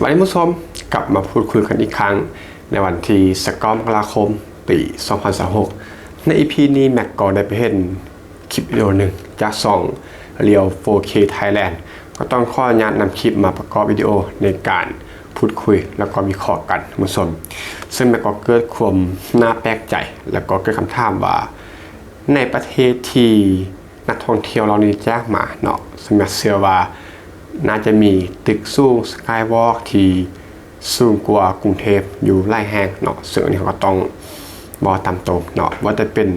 ທ່ານຜູ້ຊົມ ກັບມາພູດຄຸຍກັນອີກຄັ້ງ ໃນວັນທີຊາວເກົ້າ ມະກະລາຄົມ ປີສອງພັນຊາວຫົກ. ໃນອີພີນີ້ ແມັກກໍໄດ້ໄປເຫັນຄລິບວິດີໂອໜຶ່ງຈາກຊ່ອງ Real ໂຟເຄ Thailand ກໍຕ້ອງຂໍອະນຸຍາດນຳຄລິບມາປະກອບວິດີໂອໃນການພູດຄຸຍ ແລ້ວກໍວິເຄາະກັນ ທ່ານຜູ້ຊົມ. ເຊິ່ງແມັກກໍເກີດຄວາມໜ້າແປກໃຈ ແລ້ວກໍເກີດຄຳຖາມວ່າ ໃນປະເທດທີ່ນັກທ່ອງທ່ຽວເຫຼົ່ານີ້ຈາກມາເນາະ, ເຊິ່ງແມັກເຊື່ອວ່າໜ້າຈະມີຕຶກສູງ Skywalk ທີ່ສູງກວ່າກຸງເທບຢູ່ຫຼາຍແຫ່ງເນາະ, ເຊິ່ງອັນນີ້ເຮົາກໍຕ້ອງເວົ້າຕາມຕົງເນາະ, ວ່າແຕ່ເປັນ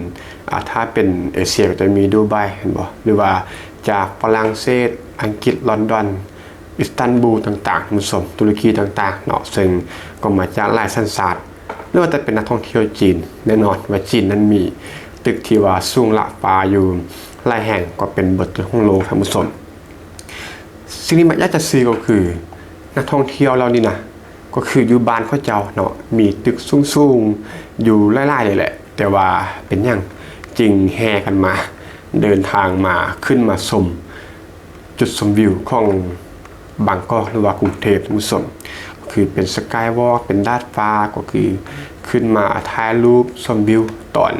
ອາ ຖ້າເປັນເອເຊຍກໍຈະມີດູໄບ ແມ່ນບໍ່? ຫຼືວ່າຈາກຝຣັ່ງເສດ, ອັງກິດ, ລອນດອນ, ອິດສະຕານບູລຕ່າງໆ ທ່ານຜູ້ຊົມ, ຕຸລະກີຕ່າງໆເນາະ, ເຊິ່ງກໍມາຈາກຫຼາຍສັນຊາດ. ຫຼືວ່າແຕ່ເປັນນັກທ່ອງທ່ຽວຈີນ, ແນ່ນອນວ່າຈີນນັ້ນມີຕຶກທີ່ວ່າສູງລະຟ້າຢູ່ຫຼາຍແຫ່ງ ກໍເປັນເບີດຕົ້ນຂອງໂລກ ທ່ານຜູ້ຊົມ. ສິ່ງທີ່ມັກຢາກຈະສື່ກໍຄື ນັກທ່ອງທ່ຽວເຫຼົ່ານີ້ນະ ກໍຄືຢູ່ບ້ານເຂົາເຈົ້າເນາະ, ມີຕຶກສູງໆຢູ່ຫຼາຍໆນີ້ແຫຼະ, ແຕ່ວ່າເປັນຫຍັງຈຶ່ງແຫ່ກັນມາ, ເດີນທາງມາ, ຂຶ້ນມາຊົມ ຈຸດຊົມວິວຂອງບາງກອກ ຫຼືວ່າກຸງເທບ ທ່ານຜູ້ຊົມ, ກໍຄືເປັນ Skywalk ເປັນດາດຟ້າ, ກໍຄືຂຶ້ນມາຖ່າຍຮູບຊົມວິວຕອນ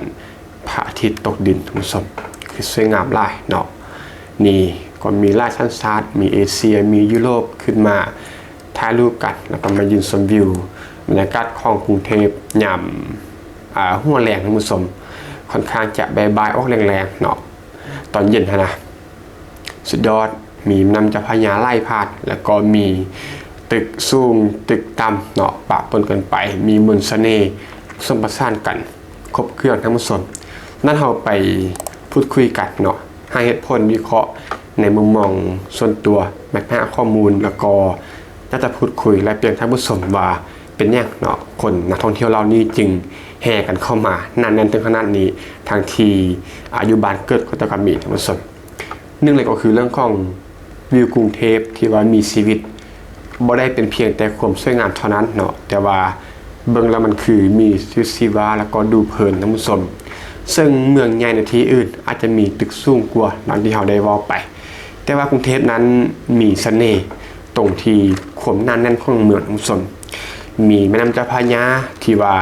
ພະອາທິດຕົກດິນ ທ່ານຜູ້ຊົມ, ຄືສວຍງາມຫຼາຍເນາະ. ນີ້ກໍມີຫຼາຍສັນຊາດ, ມີເອເຊຍ, ມີຢູໂຣບ ຂຶ້ນມາຖ່າຍຮູບກັນ ແລ້ວກໍມາຢືນຊົມວິວບັນຍາກາດຂອງກຸງເທບຍາມ ອາ ຫົວແລງ ທ່ານຜູ້ຊົມ, ຄ່ອນຂ້າງຈະບ່າຍໆອອກແລງໆເນາະ, ຕອນເຢັນຫັ້ນນະ. ສຸດຍອດ, ມີແມ່ນ້ຳເຈົ້າພະຍາໄຫຼຜ່ານ ແລ້ວກໍມີຕຶກສູງຕຶກຕ່ຳເນາະ ປະປົນກັນໄປ, ມີມົນສະເໜ່ຜະສົມປະສານກັນ ຄົບເຄື່ອງ ທ່ານຜູ້ຊົມ. ນັ້ນເຮົາໄປພູດຄຸຍກັນເນາະ, ໃຫ້ເຫດຜົນວິເຄາະໃນມຸມມອງສ່ວນຕົວ, ແມັກຫາຂໍ້ມູນ ແລ້ວກໍຢາກຈະພູດຄຸຍແລກປ່ຽນທ່ານຜູ້ຊົມວ່າເປັນຫຍັງເນາະ ຄົນນັກທ່ອງທ່ຽວເຫຼົ່ານີ້ຈຶ່ງແຫ່ກັນເຂົ້າມາໜາແໜ້ນເຖິງຂະໜາດນີ້, ທັງທີ່ ອາ ຢູ່ບ້ານເກີດເຂົາເຈົ້າກໍມີ ທ່ານຜູ້ຊົມ. ໜຶ່ງເລີຍກໍຄືເລື່ອງຂອງວິວກຸງເທບທີ່ວ່າມີຊີວິດ, ບໍ່ໄດ້ເປັນພຽງແຕ່ຄວາມສວຍງາມເທົ່ານັ້ນເນາະ, ແຕ່ວ່າເບິ່ງແລ້ວມັນຄືມີຊີວິດຊີວາ ແລ້ວກໍດູເພີນ ທ່ານຜູ້ຊົມ. ເຊິ່ງເມືອງໃຫຍ່ໃນທີ່ອື່ນອາດຈະມີຕຶກສູງກວ່າດັ່ງທີ່ເຮົາໄດ້ເວົ້າໄປ, ແຕ່ວ່າກຸງເທບນັ້ນມີສະເໜ່ຕົງທີ່ຄວາມໜາແໜ້ນຂອງເມືອງ ທ່ານຜູ້ຊົມ. ມີແມ່ນ້ຳເຈົ້າພະຍາທີ່ວ່າ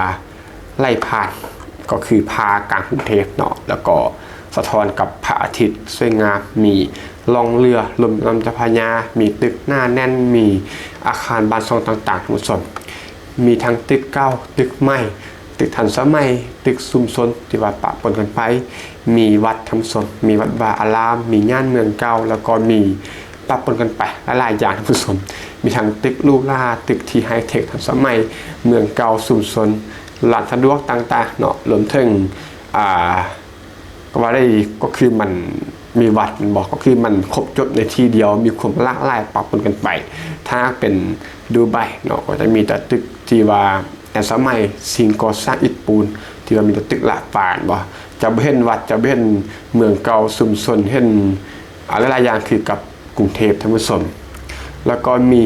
ໄຫຼຜ່ານ ກໍຄືຜ່າກາງກຸງເທບເນາະ, ແລ້ວກໍສະທ້ອນກັບພະອາທິດສວຍງາມ, ມີລ່ອງເຮືອລົມແມ່ນ້ຳເຈົ້າພະຍາ, ມີຕຶກໜາແໜ້ນ, ມີອາຄານບ້ານຊ່ອງຕ່າງໆ ທ່ານຜູ້ຊົມ. ມີທັງຕຶກເກົ່າ, ຕຶກໃໝ່, ຕຶກທັນສະໄໝ, ຕຶກຊຸມຊົນທີ່ວ່າປະປົນກັນໄປ, ມີວັດ ທ່ານຜູ້ຊົມ, ມີວັດວາອາລາມ, ມີຍ່ານເມືອງເກົ່າ, ແລ້ວກໍມີ ປະປົນກັນໄປຫຼາຍໆຢ່າງ ທ່ານຜູ້ຊົມ. ມີທັງຕຶກຫຼູຫຼາ, ຕຶກທີ່ໄຮເທັກທັນສະໄໝ, ເມືອງເກົ່າ, ຊຸມຊົນ, ຮ້ານສະດວກຕ່າງໆເນາະ, ລວມເຖິງ ອາ ກໍວ່າໄດ້ ກໍຄືມັນມີວັດ ແມ່ນບໍ່? ກໍຄືມັນຄົບຈົບໃນທີ່ດຽວ, ມີຄວາມຫຼາກຫຼາຍປະປົນກັນໄປ. ຖ້າເປັນດູໄບເນາະ, ກໍຈະມີແຕ່ຕຶກທີ່ວ່າ ແຕ່ສະໄໝສິ່ງກໍ່ສ້າງອິດປູນ ທີ່ວ່າມີແຕ່ຕຶກລະຟ້າ ແມ່ນບໍ່? ຈະບໍ່ເຫັນວັດ, ຈະບໍ່ເຫັນເມືອງເກົ່າ, ຊຸມຊົນ, ເຫັນ ອາ ຫຼາຍໆຢ່າງຄືກັບກຸງເທບ ທ່ານຜູ້ຊົມ. ແລ້ວກໍມີ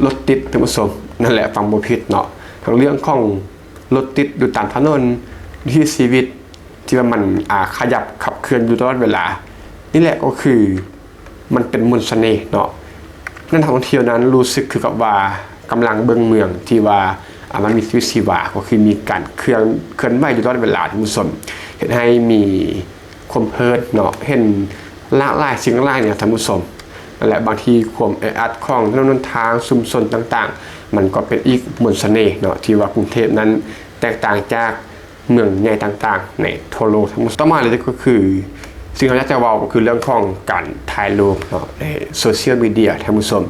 ລົດຕິດ ທ່ານຜູ້ຊົມ, ນັ້ນແຫຼະ ຟັງບໍ່ຜິດເນາະ, ທັງເລື່ອງຂອງລົດຕິດຢູ່ຕາມຖະໜົນ, ວິຖີຊີວິດທີ່ວ່າມັນ ອາ ຂະຫຍັບຂັບເຄື່ອນຢູ່ຕະຫຼອດເວລາ. ນີ້ແຫຼະກໍຄື ມັນເປັນມົນສະເໜ່ເນາະ. ນັກທ່ອງທ່ຽວນັ້ນຮູ້ສຶກຄືກັບວ່າກຳລັງເບິ່ງເມືອງທີ່ວ່າ ອາ ມັນມີຊີວິດຊີວາ, ກໍຄືມີການເຄື່ອນ ເຄື່ອນໄຫວຢູ່ຕະຫຼອດເວລາ ທ່ານຜູ້ຊົມ, ເຮັດໃຫ້ມີຄວາມເພີດເນາະ, ເຫັນຫຼາກຫຼາຍສິ່ງຫຼາກຢ່າງ ທ່ານຜູ້ຊົມ. ນັ້ນແຫຼະ ບາງທີຄວາມແອອັດຂອງຖະໜົນຫົນທາງ, ຊຸມຊົນຕ່າງໆ, ມັນກໍເປັນອີກມົນສະເໜ່ເນາະ ທີ່ວ່າກຸງເທບນັ້ນແຕກຕ່າງຈາກ ເມືອງໃຫຍ່ຕ່າງໆໃນທົ່ວໂລກທັງໝົດ. ຕໍ່ມາເລີຍກໍຄື ສິ່ງທີ່ເຮົາຢາກຈະເວົ້າກໍຄືເລື່ອງຂອງການຖ່າຍຮູບເນາະ ໃນໂຊຊຽວມີເດຍ ທ່ານຜູ້ຊົມ,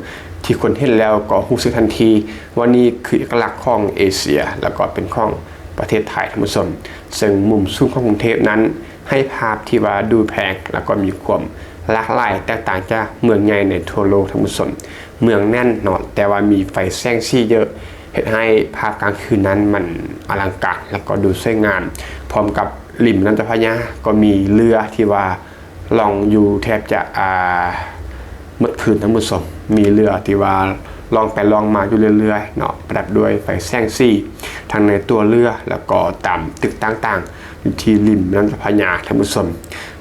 ທີ່ຄົນເຫັນແລ້ວກໍຮູ້ສຶກທັນທີວ່ານີ້ຄືເອກະລັກຂອງເອເຊຍ ແລ້ວກໍເປັນຂອງປະເທດໄທ ທ່ານຜູ້ຊົມ. ເຊິ່ງມຸມສູງຂອງກຸງເທບນັ້ນໃຫ້ພາບທີ່ວ່າດູແພງ ແລ້ວກໍມີຄວາມຫຼາກຫຼາຍແຕກຕ່າງຈາກເມືອງໃຫຍ່ໃນທົ່ວໂລກ ທ່ານຜູ້ຊົມ. ເມືອງແໜ້ນເນາະ ແຕ່ວ່າມີໄຟແສງສີເຍອະ ເຮັດໃຫ້ພາບກາງຄືນນັ້ນມັນອະລັງການ ແລ້ວກໍດູສວຍງາມ. ພ້ອມກັບລິມແມ່ນ້ຳເຈົ້າພະຍາກໍມີເຮືອທີ່ວ່າລ່ອງຢູ່ແທບຈະ ອາ ໝົດຄືນ ທ່ານຜູ້ຊົມ. ມີເຮືອທີ່ວ່າລ່ອງໄປລ່ອງມາຢູ່ເລື້ອຍໆເນາະ ປະດັບດ້ວຍໄຟແສງສີ ທັງໃນຕົວເຮືອ ແລ້ວກໍຕາມຕຶກຕ່າງໆ ຢູ່ທີ່ລິມແມ່ນ້ຳເຈົ້າພະຍາ ທ່ານຜູ້ຊົມ.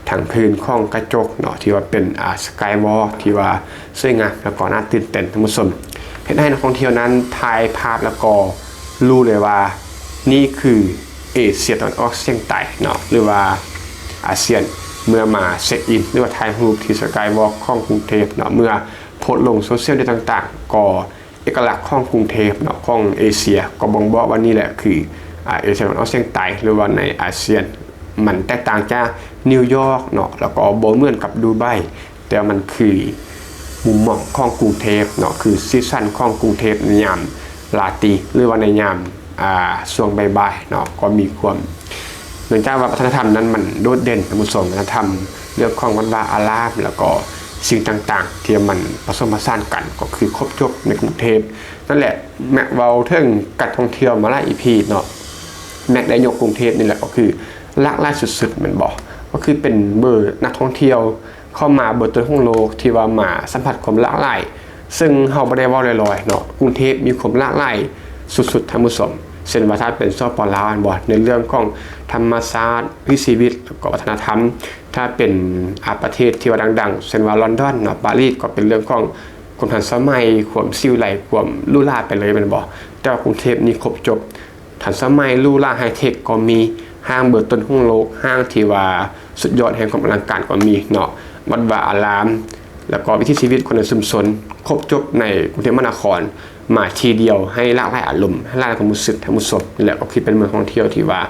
ທັງພື້ນຂອງກະຈົກເນາະ ທີ່ວ່າເປັນ ອາ Skywalk ທີ່ວ່າສວຍງາມ ແລ້ວກໍໜ້າຕື່ນເຕັ້ນ ທ່ານຜູ້ຊົມ. ເ ເຮັດໃຫ້ນັກທ່ອງທ່ຽວນັ້ນຖ່າຍພາບ ແລ້ວກໍຮູ້ເລີຍວ່ານີ້ຄືເອເຊຍຕາເວັນອອກສຽງໃຕ້ເນາະ ຫຼືວ່າອາຊຽນ ເມື່ອມາເຊັກອິນ ຫຼືວ່າຖ່າຍຮູບທີ່ສະກາຍວອກຂອງກຸງເທບເນາະ ເມື່ອໂພສລົງໂຊຊຽວມີເດຍຕ່າງໆ ກໍເອກະລັກຂອງກຸງເທບເນາະ ຂອງເອເຊຍ ກໍບົ່ງບອກວ່ານີ້ແຫຼະຄື ອາ ເອເຊຍຕາເວັນອອກສຽງໃຕ້ ຫຼືວ່າໃນອາຊຽນ ມັນແຕກຕ່າງຈາກນິວຢອກເນາະ ແລ້ວກໍບໍ່ເໝືອນກັບດູໄບ ແຕ່ວ່າມັນຄືມຸມມອງຂອງກຸງເທບເນາະ ຄືສີສັນຂອງກຸງເທບໃນຍາມລາຕີ ຫຼືວ່າໃນຍາມ ອ່າ ຊ່ວງບ່າຍໆເນາະ ກໍມີຄວາມ ເນື່ອງຈາກວ່າວັດທະນະທຳນັ້ນມັນໂດດເດັ່ນ ທ່ານຜູ້ຊົມ, ວັດທະນະທຳເລື່ອງຂອງວັດວາອາລາມ ແລ້ວກໍສິ່ງຕ່າງໆ ທີ່ມັນປະສົມປະສານກັນ ກໍຄືຄົບຈົບໃນກຸງເທບນັ້ນແຫຼະ. ແມັກເວົ້າເຖິງການທ່ອງທ່ຽວມາຫຼາຍອີພີເນາະ ແມັກໄດ້ຍົກກຸງເທບນີ້ແຫຼະ ກໍຄືຫຼາກຫຼາຍສຸດໆ ແມ່ນບໍ່? ກໍຄືເປັນເບີນັກທ່ອງທ່ຽວ ເຂົ້າມາເບີຕົ້ນຂອງໂລກ ທີ່ວ່າມາສຳຜັດຄວາມຫຼາກຫຼາຍ ເຊິ່ງເຮົາບໍ່ໄດ້ເວົ້າລອຍໆເນາະ ກຸງເທບມີຄວາມຫຼາກຫຼາຍສຸດໆ ທ່ານຜູ້ຊົມ. ເຊັ່ນວ່າຖ້າເປັນ ສປ ລາວ ແມ່ນບໍ່ ໃນເລື່ອງຂອງທຳມະຊາດ, ວິຖີຊີວິດ ແລ້ວກໍວັດທະນະທຳ, ຖ້າເປັນ ອາ ປະເທດທີ່ວ່າດັງໆ ເຊັ່ນວ່າລອນດອນເນາະ, ປາຣີສ ກໍເປັນເລື່ອງຂອງຄວາມທັນສະໄໝ, ຄວາມສີວິໄລ, ຄວາມຫຼູຫຼາໄປເລີຍ ແມ່ນບໍ່? ແຕ່ວ່າກຸງເທບນີ້ຄົບຈົບ ທັນສະໄໝ, ຫຼູຫຼາ, ໄຮເທັກກໍມີ, ຫ້າງເບີຕົ້ນຂອງໂລກ, ຫ້າງທີ່ວ່າສຸດຍອດແຫ່ງຄວາມອະລັງການກໍມີເນາະ, ວັດວາອາລາມ ແລ້ວກໍວິຖີຊີວິດຄົນໃນຊຸມຊົນ ຄົບຈົບໃນກຸງເທບມະຫານະຄອນ ມາທີດຽວ ໃຫ້ຫຼາກຫຼາຍອາລົມ, ໃຫ້ຫຼາກຫຼາຍຄວາມຮູ້ສຶກ ທ່ານຜູ້ຊົມ. ນີ້ແຫຼະກໍຄືເປັນເມືອງທ່ອງທ່ຽວທີ່ວ່າ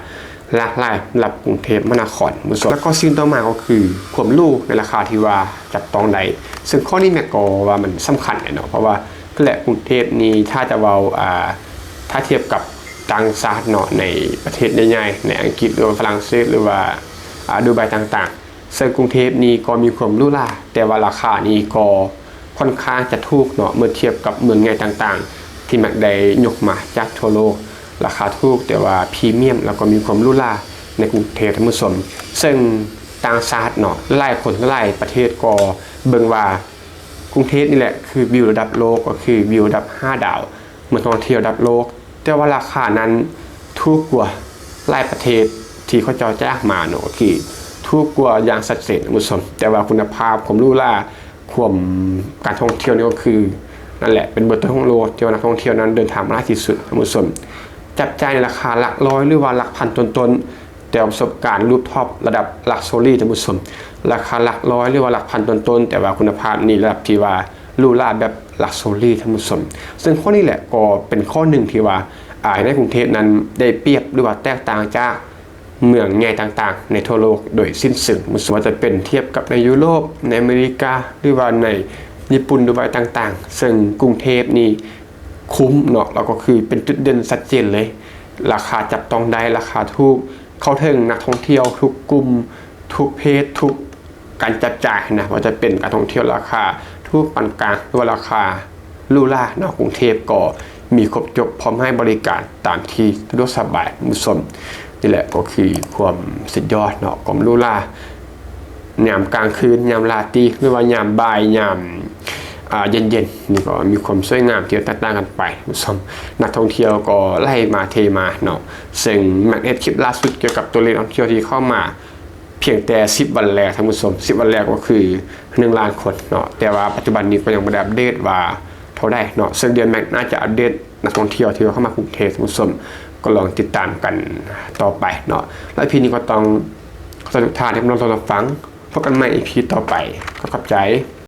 ຫຼາກຫຼາຍສຳລັບກຸງເທບມະຫານະຄອນ ທ່ານຜູ້ຊົມ. ແລ້ວກໍສິ່ງຕໍ່ມາກໍຄືຄວາມຫຼູໃນລາຄາທີ່ວ່າຈັບຕ້ອງໄດ້, ເຊິ່ງຂໍ້ນີ້ແມັກກໍວ່າມັນສຳຄັນແຫຼະເນາະ ເພາະວ່າ ແລະ ກຸງເທບນີ້ ຖ້າຈະເວົ້າ ອ່າ ຖ້າທຽບກັບຕ່າງຊາດເນາະ ໃນປະເທດໃຫຍ່ໆ ໃນອັງກິດ ຫຼືວ່າຝຣັ່ງເສດ ຫຼືວ່າ ອ່າ ດູໄບຕ່າງໆ ເຊິ່ງກຸງເທບນີ້ກໍມີຄວາມຫຼູຫຼາ ແຕ່ວ່າລາຄານີ້ກໍຂ້ອນຂ້າງຈະຖືກເນາະ ເມື່ອທຽບກັບເມືອງໃຫຍ່ຕ່າງໆ ທີ່ມັກໄດ້ຍົກມາຈາກທົ່ວໂລກ. ລາຄາຖືກ ແຕ່ວ່າພຣີມຽມ ແລ້ວກໍມີຄວາມຫຼູຫຼາໃນກຸງເທບ ທ່ານຜູ້ຊົມ. ເຊິ່ງຕ່າງຊາດເນາະ ຫຼາຍຄົນ ຫຼາຍປະເທດກໍເບິ່ງວ່າ ກຸງເທບນີ້ແຫຼະຄືວິວລະດັບໂລກ ກໍຄືວິວລະດັບຫ້າດາວ ເມືອງທ່ອງທ່ຽວລະດັບໂລກ, ແຕ່ວ່າລາຄານັ້ນຖືກກວ່າຫຼາຍປະເທດທີ່ເຂົາເຈົ້າຈາກມາເນາະ ກໍຄືຖືກກວ່າຢ່າງຊັດເຈນ ທ່ານຜູ້ຊົມ. ແຕ່ວ່າຄຸນນະພາບ, ຄວາມຫຼູຫຼາ, ຄວາມ ການທ່ອງທ່ຽວນີ້ກໍຄື ນັ້ນແຫຼະ ເປັນເບີຕົ້ນຂອງໂລກ ທີ່ວ່ານັກທ່ອງທ່ຽວນັ້ນເດີນທາງມາຫຼາຍທີ່ສຸດ ທ່ານຜູ້ຊົມ. ຈັບຈ່າຍໃນລາຄາຫຼັກຮ້ອຍ ຫຼືວ່າຫຼັກພັນຕົ້ນໆ, ແຕ່ປະສົບການລູບທອບລະດັບລັກຊັວຣີ ທ່ານຜູ້ຊົມ, ລາຄາຫຼັກຮ້ອຍ ຫຼືວ່າຫຼັກພັນຕົ້ນໆ, ແຕ່ວ່າຄຸນນະພາບນີ້ລະດັບທີ່ວ່າຫຼູຫຼາແບບລັກຊັວຣີ ທ່ານຜູ້ຊົມ. ເຊິ່ງຂໍ້ນີ້ແຫຼະກໍເປັນຂໍ້ໜຶ່ງທີ່ວ່າ ອາ ໃນກຸງເທບນັ້ນໄດ້ປຽບ ຫຼືວ່າແຕກຕ່າງຈາກເມືອງໃຫຍ່ຕ່າງໆໃນທົ່ວໂລກໂດຍສິ້ນເຊີງ, ບໍ່ວ່າຈະເປັນທຽບກັບໃນຢູໂຣບ, ໃນອາເມລິກາ ຫຼືວ່າໃນຍີ່ປຸ່ນ ດູໄບຕ່າງໆ, ເຊິ່ງກຸງເທບນີ້ຄຸ້ມເນາະ, ແລ້ວກໍຄືເປັນຈຸດເດັ່ນຊັດເຈນເລີຍ, ລາຄາຈັບຕ້ອງໄດ້, ລາຄາຖືກ, ເຂົ້າເຖິງນັກທ່ອງທ່ຽວທຸກກຸ່ມ, ທຸກເພດ, ທຸກ ການຈັບຈ່າຍຫັ້ນນະ, ວ່າຈະເປັນການທ່ອງທ່ຽວລາຄາຖືກປານກາງ ຫຼືວ່າລາຄາຫຼູຫຼາເນາະ, ກຸງເທບກໍມີຄົບຈົບ ພ້ອມໃຫ້ບໍລິການຕາມທີ່ສະດວກສະບາຍ ທ່ານຜູ້ຊົມ. ນີ້ແຫຼະກໍຄືຄວາມສຸດຍອດເນາະ, ຄວາມຫຼູຫຼາ ຍາມກາງຄືນ, ຍາມລາຕີ ຫຼືວ່າຍາມບ່າຍ, ຍາມ ອ່າ ເຢັນໆ, ນີ້ກໍມີຄວາມສວຍງາມທີ່ແຕກຕ່າງກັນໄປ ທ່ານຜູ້ຊົມ. ນັກທ່ອງທ່ຽວກໍໄຫຼມາເທມາເນາະ, ເຊິ່ງແມັກເຮັດຄລິບລ່າສຸດກ່ຽວກັບຕົວເລກນັກທ່ອງທ່ຽວທີ່ເຂົ້າມາ ພຽງແຕ່ສິບວັນແລກ ທ່ານຜູ້ຊົມ, ສິບວັນແລກກໍຄືໜຶ່ງລ້ານຄົນເນາະ, ແຕ່ວ່າປັດຈຸບັນນີ້ກໍຍັງບໍ່ໄດ້ອັບເດດວ່າເທົ່າໃດເນາະ, ເຊິ່ງດຽວແມັກໜ້າຈະອັບເດດນັກທ່ອງທ່ຽວທີ່ວ່າເຂົ້າມາກຸງເທບ ທ່ານຜູ້ຊົມ, ກໍລອງຕິດຕາມກັນຕໍ່ໄປເນາະ. ແລ້ວອີພີນີ້ກໍຕ້ອງຂອບໃຈທຸກທ່ານທີ່ມາຮັບຊົມຮັບຟັງ, ພົບກັນໃໝ່ອີພີຕໍ່ໄປ, ຂໍຂອບໃຈ.